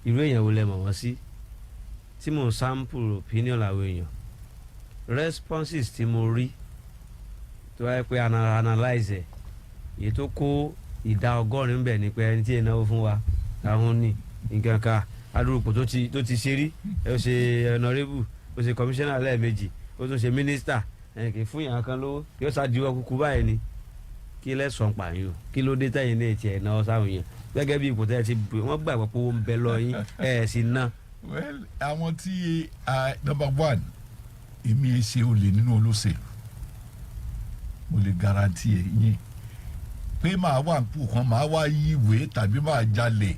Irú èèyàn wo lẹ mọ̀ wọ́n sí? Tí mò ń sample opinion làwọn èèyàn, responses tí mo rí, tó wáyé pé analyze ẹ̀, èyí tó kó ìdá 80 bẹ̀ ni pé ẹni tí ì náwó fún wa àwọn ní nǹkan kan adúrúpọ̀ tó ti ṣe rí. Ẹ ó ṣe honourable, ó ṣe commissioner lẹ́ẹ̀mejì, ó tún ṣe minister, ẹ kì í fún yàrá kan lówó, yóò ṣàdíwọ́ kúkú báyìí ni. Kí lẹ́sàn pààyàn? Kí ló dé tẹ̀yìn ní ètì ẹ̀ náà sáwọn yẹn gẹ́gẹ́ bí ipò tẹ́ ẹ ti bù wọ́n gbàgbọ́ pé ó ń bẹ lọ yín, ẹ̀ sì ná? Well, àwọn tí number one, èmi ẹ ṣe olè nínú olóṣèlú. Mo lè guarantee ẹ yín pé màá wà ń pò kan, màá wá yíwèé tàbí màá jalè,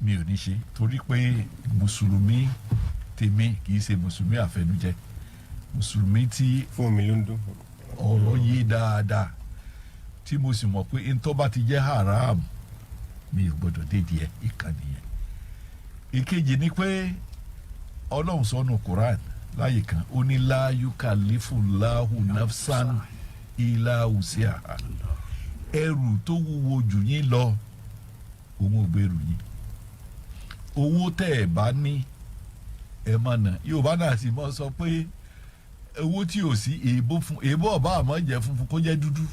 mi ò ní ṣe, torí pé mùsùlùmí tèmi kì í ṣe mùsùlùmí àfẹnujẹ, mùsùlùmí tí fún mi ló ń dún. Ọ̀rọ̀ yé dáadáa, tí mo sì mọ̀ pé ntọ́ bá ti jẹ́ haram, mi ò gbọ́dọ̀ dédìí ẹ̀. Ìkànnì yẹn. Ìkejì ni pé Ọlọ́run sọnù Quran láyè kan, ó ní la yukallifu nafsan illa wusiha. Ẹrù tó wúwo jù yín lọ, òun ò gbèrú yín. Owó tẹ́ ẹ bá ní, ẹ má nà. Yorùbá náà sì mọ́ sọ pé owó tí ò sí, èèbó fún èèbó ọba, àmọ́ jẹ́ funfun kó jẹ́ dúdú,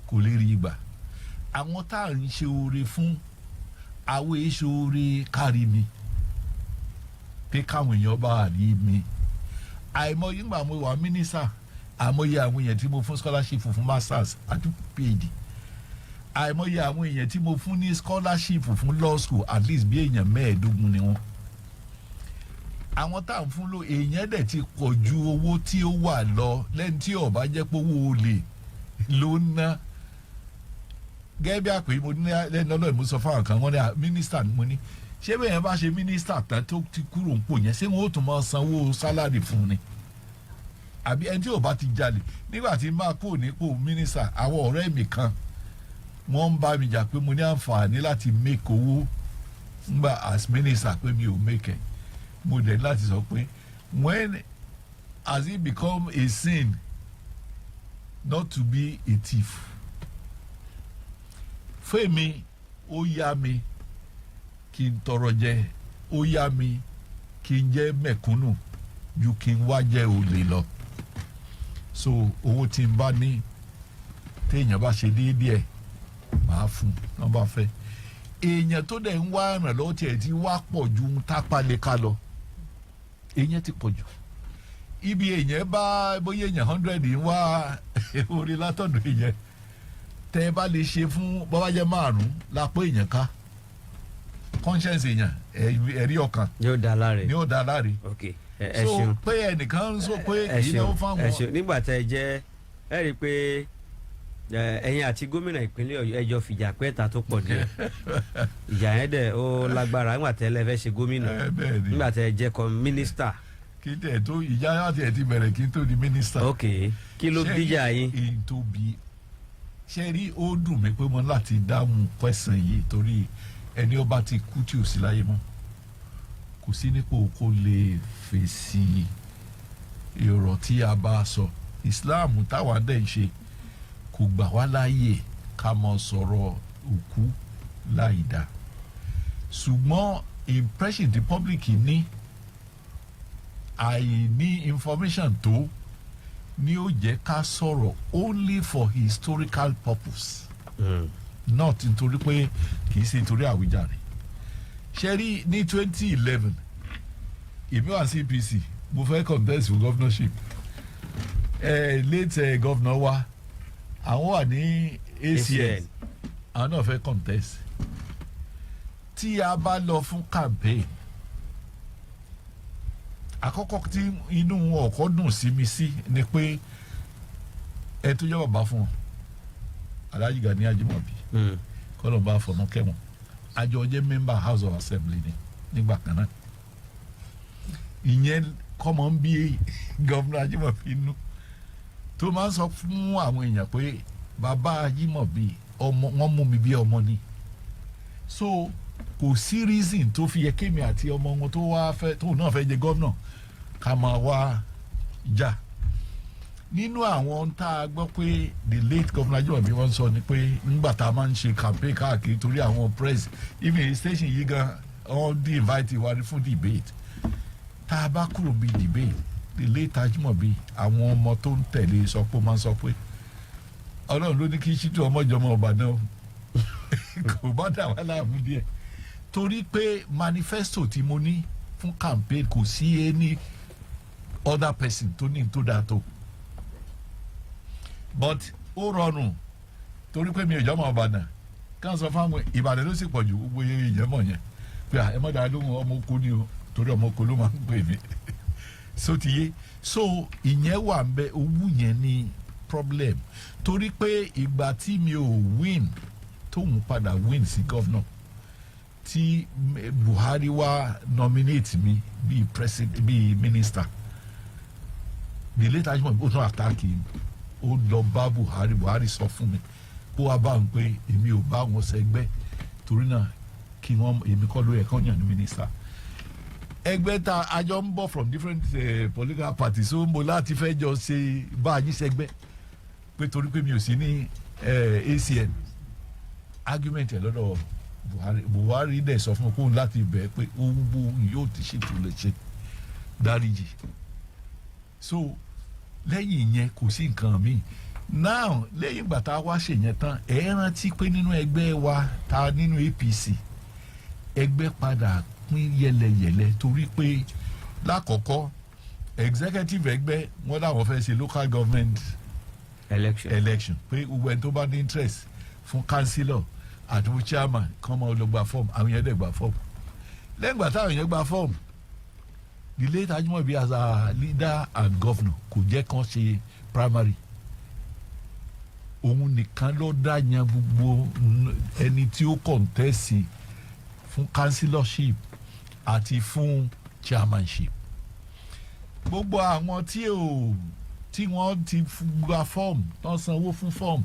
kò lè rí gbà. Àwọn tá à ń ṣe oore fún, àwọn èso oore kárí mi pé káwọn èèyàn bá rí mi. Àìmọye ńgbà mo wà mínísà, àìmọye àwọn èèyàn tí mo fún scholarship fún masters àti PhD, àìmọye àwọn èèyàn tí mo fún ní scholarship fún law school, at least bí èèyàn 15 ni wọ́n. Àwọn tá à ń fún ló èèyàn dẹ̀ ti pọ̀ ju owó tí ó wà lọ lẹ́ni tí ó bá jẹ́ pé owó olè ló ń ná. Gẹ́gẹ́ bí àpè mo ní lẹ́nu ọlọ́ọ̀, mo sọ fáwọn kan, wọ́n ní mínísítà ni mo ní. Ṣé bẹ́ẹ̀ yẹn bá ṣe mínísítà tán tó ti kúrò ń pò yẹn, ṣé wọ́n ó tún máa sanwó salary fún ni? Àbí ẹni tí ò bá ti jalè? Nígbà tí máa kúrò nípò mínísítà, àwọn ọ̀rẹ́ mi kan, wọ́n ń bá mi jà pé mo ní àǹfààní láti make owó ngbà as minister, pé mi ò make ẹ̀. Mo dẹ̀ láti sọ pé, when has it become a sin not to be a thief? Fẹ́mi, ó yá mi kí n tọrọ jẹ, ó yá mi kí n jẹ́ mẹ̀kúnnù ju kí n wá jẹ́ olè lọ. So owó tí n bá ní, téèyàn bá ṣe déédéé ẹ̀, màá fún un. Wọ́n bá fẹ́ èèyàn tó dẹ̀ ń wá ìrànlọ́wọ́, tiẹ̀ ti wá pọ̀ ju ń tápá lè ká lọ. Èèyàn ti pọ̀ jù. Ibi èèyàn bá bóyá èèyàn 100 ń wá orí látọ̀dọ̀ èèyàn, tẹ́ ẹ bá lè ṣe fún bọ́bá jẹ́ márùn-ún lápò èèyàn ká, conscience èèyàn, ẹ̀rí ọkàn yóò dá láre. Ni ó dá láre. Ok, ẹ So ṣeun. pé ẹnìkan ń sọ pé ẹ kì í náwó ṣeun, fáwọn. Ẹ ṣeun. Nígbà tẹ ẹ jẹ, ẹ rí i pé ẹ̀yin àti gómìnà ìpínlẹ̀ Ọ̀yọ́, ẹjọ́ fìjà pẹ́ẹ́ta tó pọ̀ díẹ̀. Ìjà yẹn dẹ̀ ó lágbára nígbà tẹ ẹ fẹ́ ṣe gómìnà. Ẹ bẹ́ẹ̀ ni. Nígbà tẹ ẹ jẹ́ kọ mínísítà. Kí tẹ̀ tó ìjà láti ẹ̀ ti bẹ̀rẹ̀ kí n tó di mínísítà. Ok, kí ló Ṣé bíjà yín? Èyí tó bí, ṣe rí, ó dùn mí pé mo ní láti dáhùn question yìí, torí ẹni ó bá ti kú tí ò sí láyé mọ́, kò sí nípò kó lè fèsì èrò tí a bá sọ. Islam táwa dẹ̀ ń ṣe kò gbà wá láàyè ká mọ sọ̀rọ̀ òkú láì dá, ṣùgbọ́n impression the public ní, àìní information tó ní, ó jẹ́ ká sọ̀rọ̀ only for historical purpose, not nítorí pé, kì í ṣe nítorí àwíjàre. Ṣe rí, ní 2011, èmi wà CPC, mo fẹ́ contest for governorship. Late governor wa, àwọn wà ní ACN, ACN. Àwọn náà fẹ́ contest. Tí a bá lọ fún campaign àkọ́kọ́, tí inú ọkọ̀ dùn sí mi sí ni pé ẹ tó jẹ́ bàbá fún wọn, Alhaji Gani Ajimobi, kọ́lọ̀ bá fọ̀nà kẹ́wọ̀n, àjọ jẹ́ member House of Assembly ni nígbà kan náà. Ìyẹn kọ́mọ ń bí governor Ajimobi inú, tó máa ń sọ fún àwọn èèyàn pé bàbá Ajimobi, ọmọ wọn mú mi bí ọmọ ni. So kò sí reason tó fi yẹ kémi àti ọmọ wọn tó wá fẹ́, tó náà fẹ́ jẹ gómìnà, ká máa wá jà. Nínú àwọn tá a gbọ́ pé the late Governor Ajimobi wọ́n sọ ni pé nígbà tá a máa ń ṣe campaign káàkiri, torí àwọn press, even station yìí gan, wọ́n dé invite wa fún debate. Tá a bá kúrò bí debate, the late Ajimobi, àwọn ọmọ tó ń tẹ̀lé sọ pé ó máa ń sọ pé Ọlọ́run ló ní kí Ṣítù ọmọjọmọ Ìbàdàn kò bá dà wá láàmú díẹ̀, torí pé manifesto tí mo ní fún campaign, kò sí any other person tó ní tó dáa tó. But ó rọrùn torí pé mi ò jọmọ Ìbàdàn kí wọ́n sọ fáwọn Ìbàdàn ló sì pọ̀ jù, gbogbo èèyàn mọ̀ yẹn pé ẹ mọ̀ dáa lóhùn, ọmọ oko ni o, torí ọmọ oko ló máa ń pè mí. So ti yé, so ìyẹn wà ń bẹ. Owó yẹn ní problem, torí pé ìgbà tí mi ò win, tóun padà win sí governor, tí Buhari wá nominate mi bíi president, bíi minister, the late Ajimobi, ó tún attack mi. Ó lọ bá Buhari. Buhari sọ fún mi kó wá bá ń pé èmi ò bá wọn ṣẹgbẹ́, torí náà kí wọ́n, èmi kọ́ ló yẹ kán yàn ní minister. Ẹgbẹ́ ta àjọ ń bọ̀ from different political parties, so mo láti fẹ́ jọ ṣe bá a yín ṣẹgbẹ́ pé torí pé mi ò sí ní ACN. Argument ẹ̀ lọ́dọ̀ Buhari, Buhari dẹ̀ sọ fún mi kóun láti bẹ̀ pé ohun bó yóò ti ṣètò lè ṣe dáríjì. So lẹ́yìn yẹn, kò sí nǹkan míì. Now, lẹ́yìn ìgbà tá a wá ṣèyẹn tán, ẹ rántí pé nínú ẹgbẹ́ wa ta nínú APC, ẹgbẹ́ padà pín yẹlẹyẹlẹ, torí pé lákọ̀ọ́kọ́, executive ẹgbẹ́ wọn làwọn fẹ́ ṣe local government election. Election, pé gbogbo ẹni tó bá ní interest fún councillor àti fún chairman kàn máa lọ gba form. Àwọn yẹn dẹ̀ gba form. Lẹ́yìn ìgbà táwọn yẹn gba form, the late Ajimobi as a leader and governor kò jẹ́ kán ṣe primary. Òun nìkan ló dá yan gbogbo ẹni tí ó contest fún councillorship àti fún chairmanship. Gbogbo àwọn tí ò tí wọ́n ti gba form tán, sanwó fún form,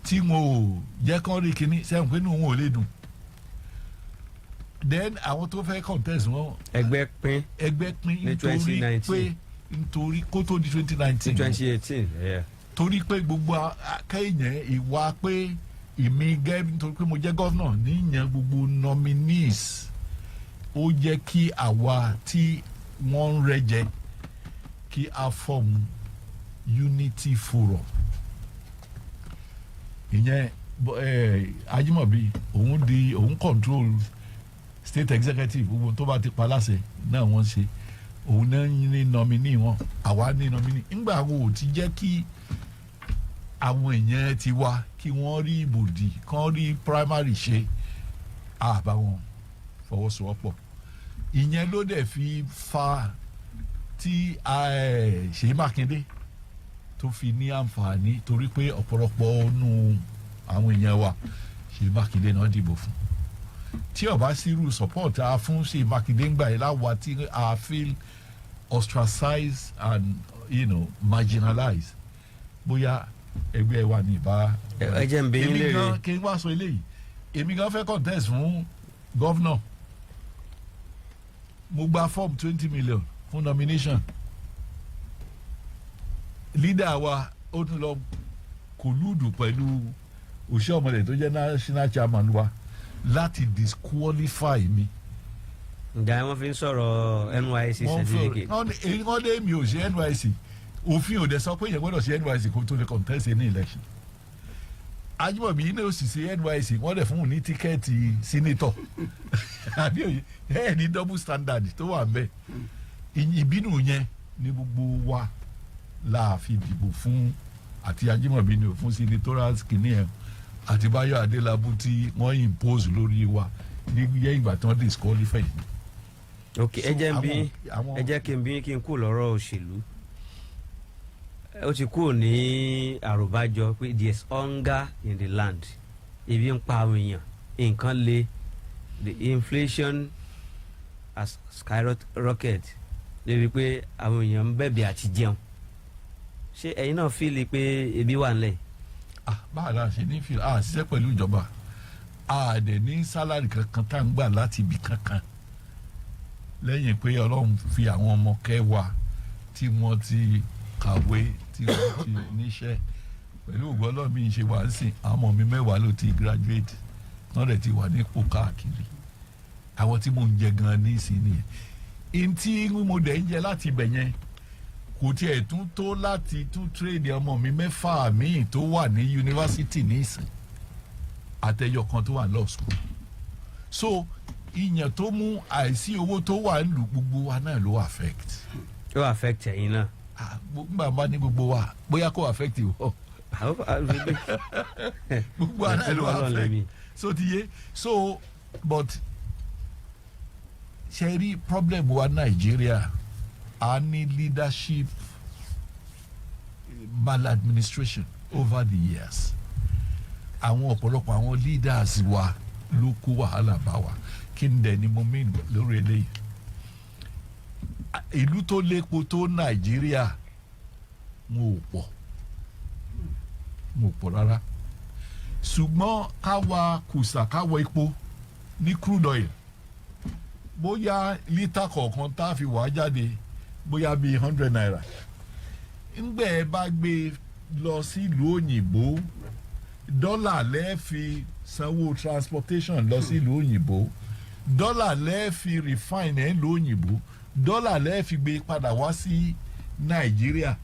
tí wọn ò jẹ́ kán rí kinní sẹ́wọ̀n pé inú wọn ò lè dùn. Then àwọn tó fẹ́ contest wọn, ẹgbẹ́ pín. Ẹgbẹ́ pín. Ní nítorí 2019. Pé nítorí kó tó di 2019, ní 2018, yeah. Torí pé gbogbo akẹ́yìn ìwà pé èmi gẹ́, nítorí pé mo jẹ́ governor níyàn gbogbo nominees, ó jẹ́ kí àwa tí wọ́n ń rẹ́jẹ kí a form Unity Forum. Ìyẹn Ajimobi, òun di òun control state executive. Gbogbo tó bá ti pa láṣẹ náà wọ́n ṣe. Òun náà ní nominee wọn, àwa ní nominee. Ńgbà wo ò ti jẹ́ kí àwọn èèyàn ti wá kí wọ́n rí ìbòdì kán rí primary ṣe, àbá wọn fọwọ́sowọ́pọ̀. Ìyẹn ló dẹ̀ fi fa tí Ṣèyí Mákindé tó fi ní àǹfààní, torí pé ọ̀pọ̀lọpọ̀ nù àwọn èèyàn wa, Ṣèyí Mákindé náà dìbò fún. Tí ó bá sírú support a fún Ṣèyí Mákindé ńgbà yìí, láwa tí a feel ostracized and marginalized, bóyá ẹgbẹ́ wa ní ìbá. Ẹ jẹ́ n bi yín Èmi léèrè. gan, kí n wá sọ eléyìí, èmi gan fẹ́ contest fún governor. Mo gba form 20 million fún nomination. Leader wa, ó tún lọ collude pẹ̀lú òṣìṣẹ́ ọmọdé tó jẹ́ national chairman wa láti disqualify mi. Ǹjẹ́ wọ́n fi ń sọ̀rọ̀ NYSC Wọ́n fẹ́ certificate? Wọ́n ní wọ́n dé mi ò ṣe NYSC. Òfin ò dẹ̀ sọ pé èèyàn gbọ́dọ̀ ṣe NYSC kó tó lè contest ní election. Ajimobi yìí náà ó sì ṣe NYSC, wọ́n dẹ̀ fún un ní ticket senator. Àbí òye ẹ̀ ní double standard tó wà ńbẹ̀? Ìbínú yẹn ní gbogbo wa la fi dìbò fún àti Ajimobi ni ò fún senatorial kìíní ẹ̀, àti Báyọ̀ Adélábù tí wọ́n impose lórí wa ní yẹ́ ìgbà tí wọ́n disqualify. Ok, ẹ jẹ́ n bí Àwọn ẹ jẹ́ kí n bí kí n kú lọ́rọ̀ òṣèlú. Ó ti kúrò ní àròbájọ pé there is hunger in the land, ebi ń pa àwọn èèyàn, nǹkan le, the inflation has skyrocket débi pé àwọn èèyàn ń bẹ̀bẹ̀ àti jẹun. Ṣé ẹ̀yin náà feel pé ebi wà nílẹ̀? Ah, báà la ṣe ní fìlà, a ṣiṣẹ́ pẹ̀lú ìjọba, a dẹ̀ ní salary kankan tá à ń gbà láti ibì kankan, lẹ́yìn pé Ọlọ́run fi àwọn ọmọ kẹwàá tí wọ́n ti kàwé. tí wọ́n ti níṣẹ́ pẹ̀lú ògbọ́n Ọlọ́run mi ṣe wá ń sìn. Àwọn ọmọ mi 10 ló ti graduate, wọ́n dẹ̀ ti wà nípò káàkiri. Àwọn tí mò ń jẹ gan ní ìsìn nìyẹn. N tí mo dẹ̀ ń jẹ láti ibẹ̀ yẹn kò tiẹ̀ tún tó láti tún train ọmọ mi mẹ́fà míì tó wà ní yunifásitì nísìn, àtẹyọ kan tó wà ní law school. So ìyẹn tó mú àìsí owó tó wà ń lù gbogbo wa náà ló affect. Ó affect ẹ̀yin náà. Ah, gbogbo àbá ní gbogbo wa, bóyá kó affect ìwọ, gbogbo wa náà ló Ọlọ́run affect. lèmi. So ti yé. So but ṣe rí problem wa, Nàìjíríà, a ní leadership maladministration over the years. Àwọn ọ̀pọ̀lọpọ̀ àwọn leaders wa ló kó wàhálà bá wa. Kí n dẹ̀ ni mo mean lórí eléyìí? Ìlú tó lépo tó Nàìjíríà, wọn ò pọ̀, wọn ò pọ̀ rárá. Ṣùgbọ́n káwa kùsà káwọ epo ní crude oil, bóyá lítà kọ̀ọ̀kan tá a fi wà á jáde bóyá bíi ₦100, ńgbẹ́ ẹ bá gbé lọ sílùú òyìnbó, dọ́là lẹ́ẹ̀ fi sanwó transportation lọ sílùú òyìnbó, dọ́là lẹ́ẹ̀ fi refine ẹ̀ lọ òyìnbó, dọ́là lẹ́ẹ̀ fi gbé padà wá sí Nàìjíríà.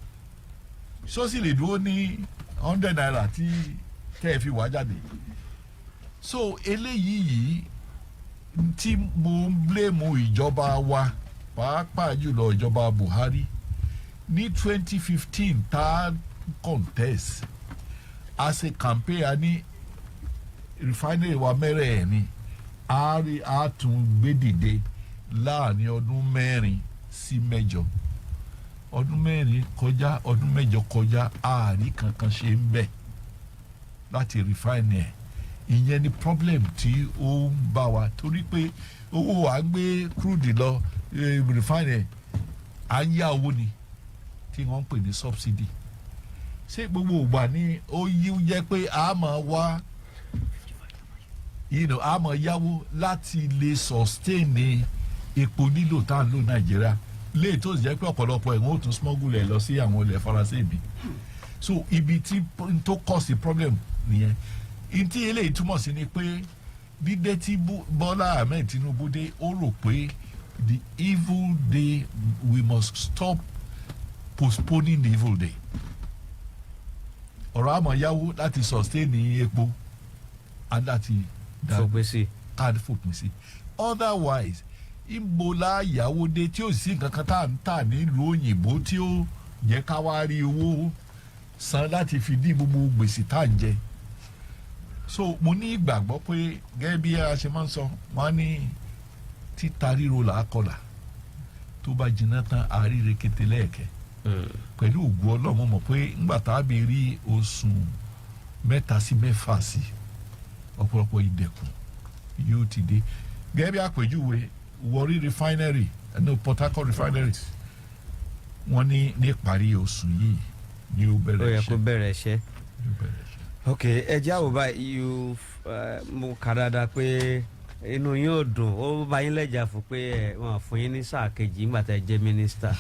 Sọ́sì lè dúró ní ₦100 tí tẹ́ ẹ fi wá jáde. So eléyìí yìí tí mo ń blame ìjọba wa, pàápàá jùlọ ìjọba Buhari ní 2015 tá a contest as a campaign, a ní refinery wa mẹ́rẹ̀ẹ̀rin a rí a tún gbé dìde láàrin ọdún 4 sí 8. Ọdún 4 kọjá, ọdún 8 kọjá, ààrí kankan ṣe ń bẹ̀ láti refine ẹ̀. Ìyẹn ni problem tí ó ń bá wa, torí pé owó à ń gbé crude lọ refine ẹ̀, à ń yá owó ni tí wọ́n ń pè ní subsidy. Ṣé gbogbo ìgbà ni ó yí jẹ́ pé a máa wá a máa yáwó láti lè sustain epo lílò tá à ń lò Nàìjíríà, léè tó sì jẹ́ pé ọ̀pọ̀lọpọ̀ ẹ̀wọ̀n ó tún smuggle ẹ̀ lọ sí àwọn ilẹ̀ Faransé mi? So ibi tí tó cause problem nìyẹn. Ntí eléyìí túmọ̀ sí ni pé dídé tí Bọ́lá Ahmed Tinubu dé, ó rò pé the evil day, we must stop postponing the evil day. Ọ̀rọ̀ àmọ̀ yáwó láti sustain epo and láti fòpin sí. Ká fòpin sí. Otherwise, ìbò la yàwó dé tí ó sì nǹkan kan tá à ń tà nílùú òyìnbó tí ó jẹ́ ká wá rí owó san láti fi dí gbogbo gbèsè tá à ń jẹ? So mo ní ìgbàgbọ́ pé gẹ́gẹ́ bí a ṣe máa ń sọ, wọ́n á ní títa ríro là á kọlà, tó bá jiná tán, àríre kété lẹ́ẹ̀kẹ́. Pẹ̀lú ògùn Ọlọ́run, mọ̀ pé ńgbà tá a bẹ rí oṣù 3 sí 6 sí, ọ̀pọ̀lọpọ̀ ìdẹ̀kùn yóò ti dé. Gẹ́gẹ́ bí àpèjúwe, Warri refinery, no, Port Harcourt refinery, wọ́n ní níparí oṣù yìí ni ó Ó bẹ̀rẹ̀ yẹ kó iṣẹ́. bẹ̀rẹ̀ iṣẹ́. Yóò bẹ̀rẹ̀ iṣẹ́. Ok, ẹ jẹ́ àwò báyìí. Mo kà dáadáa pé inú yín ò dùn, ó bá yín lẹ́jà fún pé ẹ wọ́n fún yín ní sáà kejì nígbà tẹ́ jẹ́ mínísítà,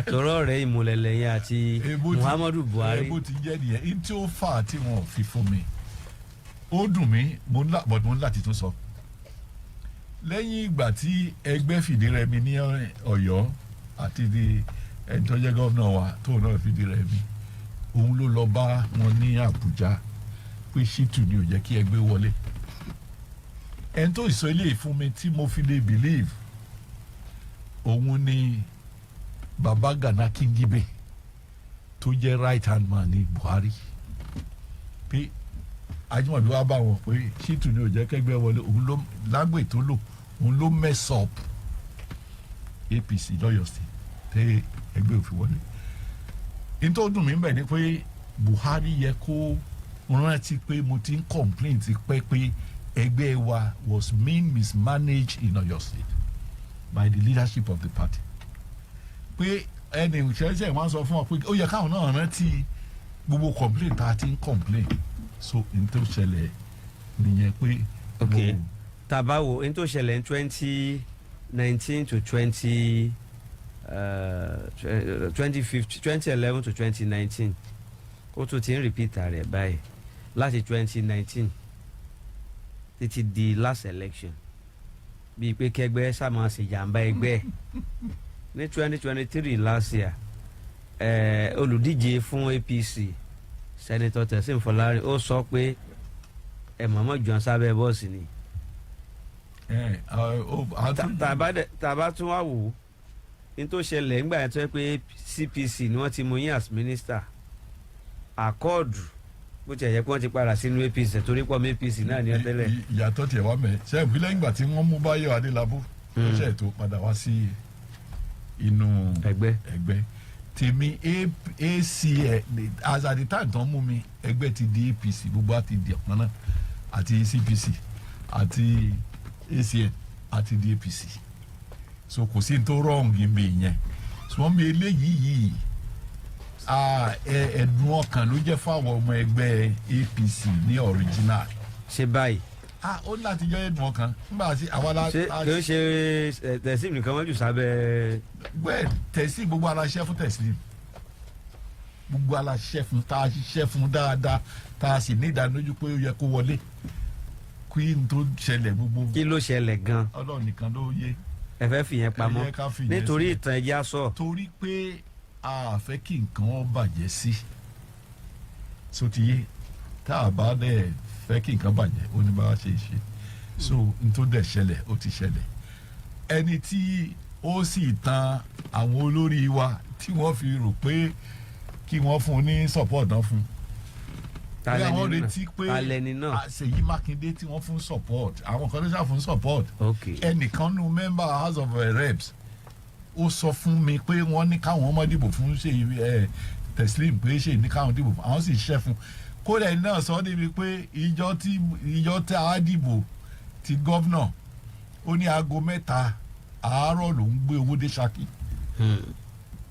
tọrọ rẹ̀ ìmùlẹ̀lẹ̀ yẹn àti Muhammadu Buhari. Bó ti jẹ́ nìyẹn. N tí ó fà á tí wọn ò fi fún mi, ó dùn mí, mo ń là, but mo ń láti tún sọ. Lẹ́yìn ìgbà tí ẹgbẹ́ fìdí rẹmi ní Ọ̀yọ́ àti di ẹni tó jẹ́ gómìnà wa tóun náà fìdí rẹmi, òun ló lọ bá wọn ní Àbújá pé Ṣítù ni ò jẹ́ kí ẹgbẹ́ wọlé. Ẹni tó sọ eléyìí fún mi tí mo fi lè believe òun ni Baba Gana Kingibe, tó jẹ́ right hand man ní Buhari, pé Ajímọ̀bí wá bá wọn pé Ṣítù ni ò jẹ́ kẹ́gbẹ́ wọlé. Òun ló lágbè tó lò, òun ló mess up APC lọ́yọ̀ọ́ sí tẹ́ ẹgbẹ́ òfin wọlé. Nítorí dùn mí bẹ̀ ni pé Buhari yẹ kó rántí pé mo ti ń complain ti pẹ́ pé ẹgbẹ́ wa was being mismanaged in Ọ̀yọ́ State by the leadership of the party, pé ẹni ìṣẹ́ṣẹ́ wọn sọ fún wa pé ó yẹ káwọn náà rántí gbogbo complain tá a ti ń complain. So n tó ṣẹlẹ̀ nìyẹn pé. Ok, tá a bá wo n tó ṣẹlẹ̀ ní 2019 to twenty 2015, 2011 to 2019, ó tún ti ń repeat rẹ̀ báyìí láti 2019 títí di last election, bíi pé kẹgbẹ́ sá máa ṣèjàmbá ẹgbẹ́ ẹ̀. Ní 2023, last year, olùdíje fún APC, Senator Teslim Fọlárin, ó sọ pé ẹ mọ̀mọ́ jọ̀ọ́ sábẹ́ bọ́ọ̀sì ni. Ẹ, Tàbá tún wá wò ó, ní tó ṣẹlẹ̀ ńgbà yẹn tó yẹ pé CPC ni wọ́n ti mú yín as minister, Accord, bó tiẹ̀ yẹ pé wọ́n ti padà sínú APC torí pọ̀ mọ́ APC náà ní ọ tẹ́lẹ̀. Ìyàtọ̀ tiẹ̀ wá mẹ́ ṣe ìpínlẹ̀ ìgbà tí wọ́n mú Báyọ̀ Adélábù, ó ṣe tó padà wá sí inú ẹgbẹ́. Ẹgbẹ́ tèmi ACN, as at the time tán mú mi, ẹgbẹ́ ti di APC, gbogbo àti di ọ̀kan náà, àti CPC àti ACN àti di APC, so kò sí ní tó wrong mi yẹn. Ṣùgbọ́n mi eléyìí yìí, ẹ̀dùn ọkàn ló jẹ́ fáwọn ọmọ ẹgbẹ́ APC ní original. Ṣe báyìí? Ah, ó ní láti jẹ́ ẹ̀dùn ọkàn nígbà tí àwa la Ṣé kì í ṣe Teslim nìkan wọ́n jù sábẹ́? Well, Teslim, gbogbo ara ṣiṣẹ́ fún Teslim, gbogbo ara ṣiṣẹ́ fún, tá a ṣiṣẹ́ fún dáadáa, tá a sì ní ìdánilójú pé ó yẹ kó wọlé, kí n tó ṣẹlẹ̀ gbogbo. Kí ló ṣẹlẹ̀ gan? Ọlọ́run nìkan ló yé. Ẹ fẹ́ fìyẹn pamọ́? Ẹ yẹ ká fìyẹn Nítorí sílẹ̀. ìtàn ẹja sọ. Torí pé a fẹ́ kí nǹkan ó bàjẹ́ sí sotiye, tá a bá dẹ̀ fẹ́ kí nǹkan bàjẹ́, ó ní bá a ṣe ṣe. So n tó dẹ̀ ṣẹlẹ̀, ó ti ṣẹlẹ̀. Ẹni tí ó sì tan àwọn olórí wa tí wọ́n fi rò pé kí wọ́n fún un ní support náà fún un, Ta pé lẹni àwọn náà? retí pé Ta lẹni náà? Ah, Ṣèyí Mákindé tí wọ́n fún support, àwọn kan ló ṣáà fún support. Ẹnìkan nu member House of Reps, ó sọ fún mi pé wọ́n ní káwọn ọmọ dìbò fún Ṣèyí Teslim, pé Ṣèyí ní káwọn dìbò fún àwọn, sì ṣiṣẹ́ fún. Kódà ẹni náà sọ débi pé ìjọ tí a dìbò ti governor, ó ní aago 3 àárọ̀ ló ń gbé owó dé Ṣakí.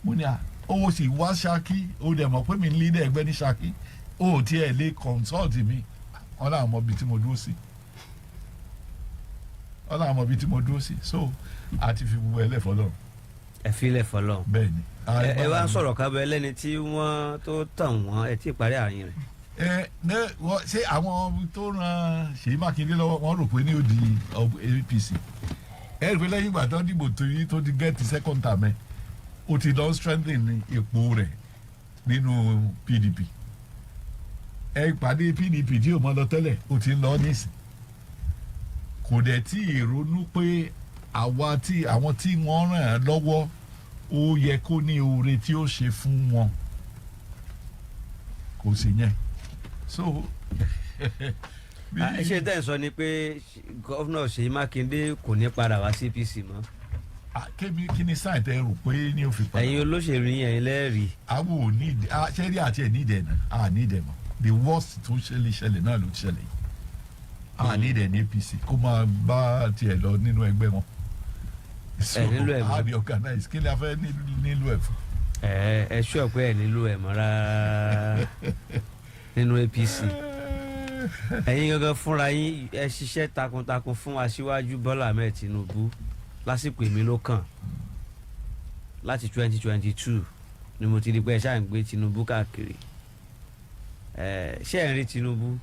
Mo ní à, owó sì wá Ṣakí, ó dẹ̀ mọ̀ pé mi ń leader ẹgbẹ́ ní Ṣakí, ó tiẹ̀ lè consult mi. Wọ́n láwọn mọ ibi tí mo dúró sí, wọ́n láwọn mọ ibi tí mo dúró sí. So a ti fi gbogbo ẹ lẹ́fọ̀ọ́ lọ́rùn. Ẹ filẹ̀ fọlọ́. Bẹ́ẹ̀ ni. Ẹ wá ń sọ̀rọ̀ kábẹ́ lẹ́ni tí wọ́n tó tàn wọ́n, ẹ tí ì parí àárín rẹ̀. Ẹ ní wọ́n ṣé àwọn tó ran Ṣèyí Mákindé lọ́wọ́, wọ́n rò pé ní ó di APC. Ẹ rí i pé lẹ́yìn ìgbà tó dìbò tó yí tó ti get second term, ẹ ó ti lọ strengthen ipò rẹ̀ nínú PDP. Ẹ ìpàdé PDP tí ò mọ lọ tẹ́lẹ̀, ó ti ń lọ nísìn. Kò dẹ̀ tí ì ronú pé àwa tí àwọn tí wọ́n ràn án lọ́wọ́, ó yẹ kó ní oore tí ó ṣe fún wọn, kò sí yẹn. So Ẹ ṣe tẹ́ ẹ̀ sọ ni pé governor Ṣèyí Mákindé kò ní padà wá sí APC mọ́? Ah, kémi kí ni sáà tẹ rò pé ní ó fi padà? Ẹ̀yin olóṣèlú yẹn, ẹ̀yin lẹ́ẹ̀rí. Àwọn ò ní ìdí ṣé rí àti ẹ̀ ní ìdẹ̀ náà, à ní ìdẹ̀ mọ́. The worst tó ṣẹlẹ̀ ṣẹlẹ̀ náà ló ti ṣẹlẹ̀ yìí. À ní ìdẹ̀ ní APC, kó máa bá tiẹ̀ lọ nínú ẹgbẹ́ wọn. So Ẹ nílò ẹ̀ mọ́. A reorganize, kí ni a fẹ́ nílò ẹ̀ fún? Ẹ ṣọ́ pé ẹ nílò ẹ̀ mọ́ rárá nínú APC. Ẹ̀yin gangan fúnra yín, ẹ ṣiṣẹ́ takuntakun fún Aṣíwájú Bọ́lá Ahmed Tinubu lásìkò èmi ló kàn. Láti 2022 ni mo ti di pé ẹ ṣáà ń gbé Tinubu káàkiri. Ẹ ṣé ẹ ń rí Tinubu?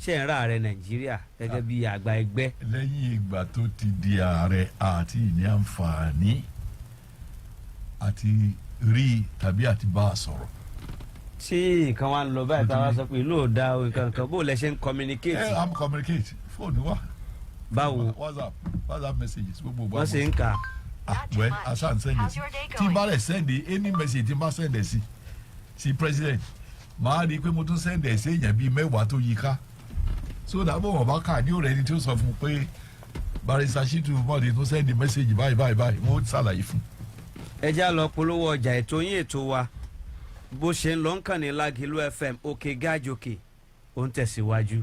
Ṣé ẹ ń rà ààrẹ Nàìjíríà gẹ́gẹ́ bí àgbà ẹgbẹ́? Lẹ́yìn ìgbà tó ti di ààrẹ, àti ìní àǹfààní àti rí tàbí àti bá a sọ̀rọ̀. Tí nǹkan wa ń lọ báyìí, táwa sọ pé ìlú ò da o, nǹkan kan, bó lẹ ṣe ń communicate? Ẹ am communicate, fóònù wa. Báwo? WhatsApp messages, gbogbo Wọ́n ṣe ń kà? Ah well, asan send it. Tí n bá rẹ̀ send any message, tí n bá send ẹ̀ sí president, màá rí i pé mo tún send ẹ̀ sí èèyàn bíi 10 tó yí ká, so that bó wọn bá kà ní òrẹ́ ni tí ó sọ fún un pé Barrister Shittu Mọ́ọ̀dì tún send message báyìí báyìí báyìí, wọ́n ó ṣàlàyé fún un. Ẹ já lọ polówó ọjà. Ètò yín, ètò wa, bó ṣe ń lọ ń kàn ní Lágìlú FM, òkè gájòkè, ó ń tẹ̀síwájú.